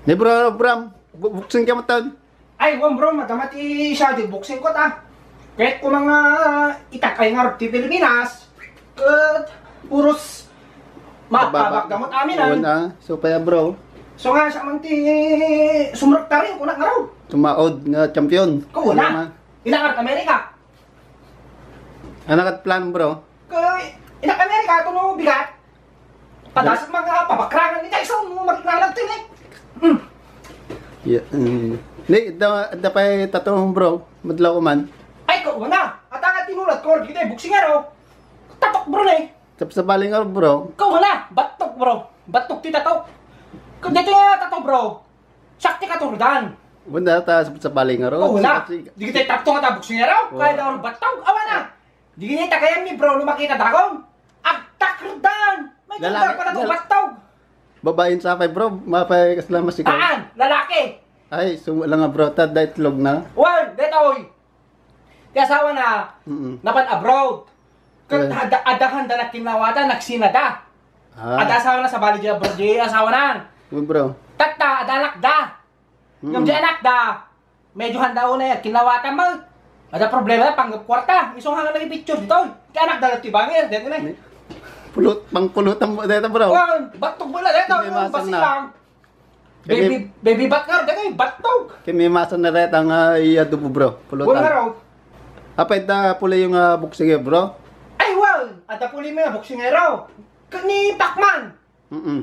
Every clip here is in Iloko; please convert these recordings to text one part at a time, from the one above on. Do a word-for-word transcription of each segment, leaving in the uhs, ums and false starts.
Ni bro, Bram, bu-, boxing ka mo tan. Ay, wen, bro, madama ti siya di boxing ko ta. Ket kung mga itak ay nga ti Pilipinas, ket puros mababak gamot amin, ah. Wala. So, paya, bro. So nga, siya man ti sumrek ta rin, kunak nga raw. Tumaod nga champion. Ko, wala. Wala. Inangat Amerika. Ano kat plan, bro? Kay, inak Amerika, ito no bigat. Padasag mga pabakrangan ni Tyson, no, magkrangan to, eh. Hmm. Yeah, mm. Ni, da, da pa'y tattoo, bro. Madlaw ko man. Ay, ko, wala. At ang tinulat ko, di tayo boksingero. Tatok, bro, eh. Sab-, sabali nga, bro. Ko, wala. Batok, bro. Batok ti tatok. Kung dito nga tatok, bro. Siak ti katurdan. Wala ta sa, sabali nga, bro. Oh, wala. Sa, sa, di kita tattoo nga ta boksingero. Wala. Kaya daw batok. Awa na. Di gini tagayan mi, bro, no makita dakon. Agtakrdan! May lalaki, tanda pa na to, lala-, battog! Babaen sa pay, bro, mapay kasla masikaw. Aan, lalaki! Ay, so, wala nga, bro, tad da itlog na. Wan, detoy! Ti asawa na, mm-mm, napan abroad. Kat, eh, ada-, adahan da nagkinawatan, nagsinada. Ah. Ada asawa na sa bali di abroad, di asawa na. Uy, bro. Tatta, ada anak da. Ngem, mm, di anak da, medyo handa unay, kinawatan mo. Ada problema, panggap kwarta. Isu nga nga naging picture dito. Kaya anak dalat ti bangir, dito na. Pulut, pangpulutan mo dito, bro. Wan, batok mo na dito, yung basilang. Baby, baby bat nga, dito yung batok. Kaya may masa na reta nga, ah, iya dubo, bro. Pulutan. Wan nga raw. Apay da puli yung, ah, boksingero, bro? Ay, wan! Ada puli mo yung boksingero. Kani Pacman. Mm-mm.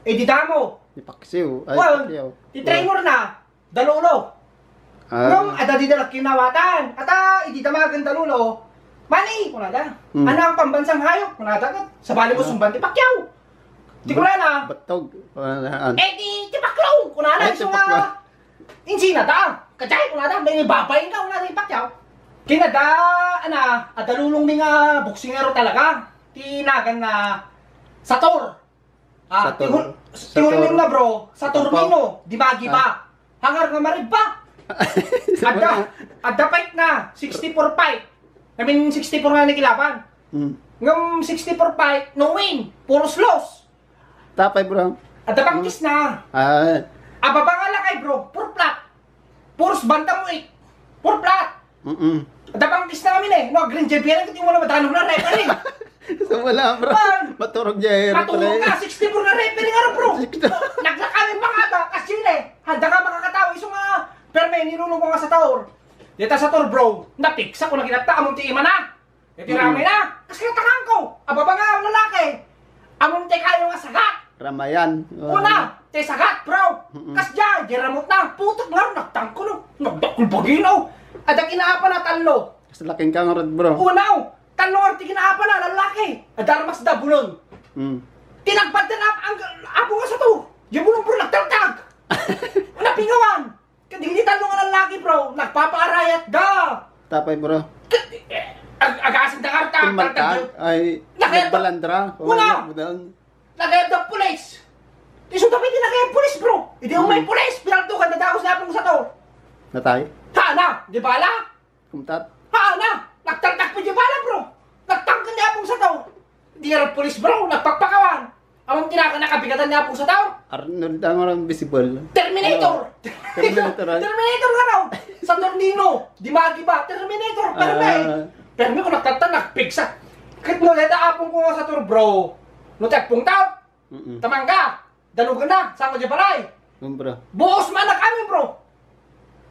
Eh, di damo. Ni Pacquiao. Ay, well, Pacquiao. Ti trainer na, Dalulo. Ah. Ngem, ada di da nagkinawatan. Ata, idi damagen Dalulo. Mani, kunada. Hmm. Ano ang pambansang hayop? Kunada ket, sabali mo, ah, sumban ti Pacquiao. Ti kunana. Battog. Kunana, an. Eh, di, ti Pacquiao. Kunana, ay, ti Pacquiao. Insina ta. Kajay, kunada, may babay ka, kunada, ti Pacquiao. Kinada, ana, adalulong mi nga boksingero talaga. Ti nagan na Sator. Ah, Sator. Tihul-, Sator. Tihul na, bro. Saturnino, di magi pa. Ah. Hangar nga maribba. Adda, adda fight na, sixty-four fight. I mean, sixty-four nga nakilaban. Hmm. Ngem sixty-four fight, no win. Puros loss. Tapay, bro. Adda pangkis na. Ah. Ababa nga lakay, bro. Puro flat. Puros bantam weight. Puro flat. Mm-mm. Adda pangkis na kami, eh. No, green J B L, hindi mo na madano na referee. So, wala, bro. Man. Maturog niya, eh, maturog referee. Ka, sixty-four na referee nga, bro. Sixty. Naglakay pa nga ba? Kasi, eh, handa ka makakatawa. Isu nga, perme, nilulong ko nga Sator. Dita Sator, bro. Napiksa ko na kinata, among ti imana. Iti ramay na, kas kinatangan ko, ababa nga ang lalaki. Among ti kayo nga sagat. Ramayan. Una, ti sagat, bro. Mm-mm. Kas dyan, di ramot na. Putok nga, nagtangko, no. Nagdakul bagino. Ada kinaapa na tallo. Kas laking ka nga rod, bro. Una, oh, tallo nga ti kinaapa na, lalaki. Ada armas da, bulon. Mm. Tinagpad na ang, ang, apo nga Sator. Yung bulong, bro, nagtaltag. Napingawan. Kadagiti tallo nga lallaki, bro, nagpapaarayat da. Tapay, bro. Ag-, agasing da karta, tumaltag. Ay, nagbalandra. Wala. Nagayab da pulis. Isu da pay ti nagayab pulis, bro. Idi umay pulis, pinaltukan na dagos ni Apong Sator. Natay? Ha, na, di bala? Kumtat? Ha, na, nagtaltak pa di bala, bro. Nagtangkan ni Apong Sator. Di nga pulis, bro, nagpakpakawan. Amam tinaka nakabigatan ni Apong Sator. Arnold ang orang visible. Terminator! Ano? Terminator, ay? Terminator nga raw! Saturnino! Di magi ba? Terminator! Perme! Ah. Perme ko nagtatan, nagpigsa. Kit no, deta apong ko nga Sator, bro. No, ti agpungtaw. Mm-mm. Tamangga. Dalugan na. Saan ko di balay? Mm, bro. Buos man anak amin, bro.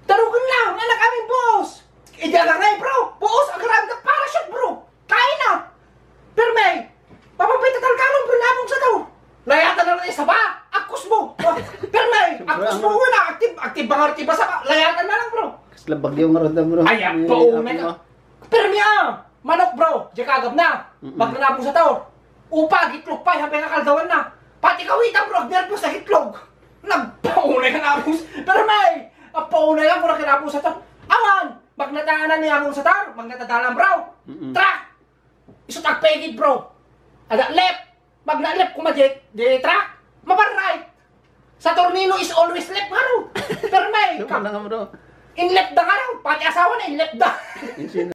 Tarugen lang, anak amin, boss. Idi agangay, bro. Boss, agarami ka parachute, bro. Kain na. Perme. Papapita tal karon, bro, nabong sa tao. Layatan na lang isa ba? Akus mo. Oh, perme. Akus mo na. Active, active ba nga, active ba sa ba? Layatan na lang, bro. Kasla bagyo nga ron, bro. Ay, apo, ay, may apo. Permi, ah! Manok, bro! Diya kagab na! Mm-mm. Magnanabong sa tao! Upa, gitlog pa, happy nga kaldawan na! Pati kawitan, bro! Nervous sa gitlog! Nagpaunay ka nabong sa... Pero may! Nagpaunay lang kung nakinabong sa tao! Awan! Magnataanan ni abong sa tao! Magnatadalan, bro! Mm-mm. Truck! Isu tagpegit, bro! Ada left! Magnaleft koma di, di truck, maparright. Saturnino is always left nga raw. Perme, ka. Ano nga, bro? In left da nga raw. Pati asawa na, in left da. Insina.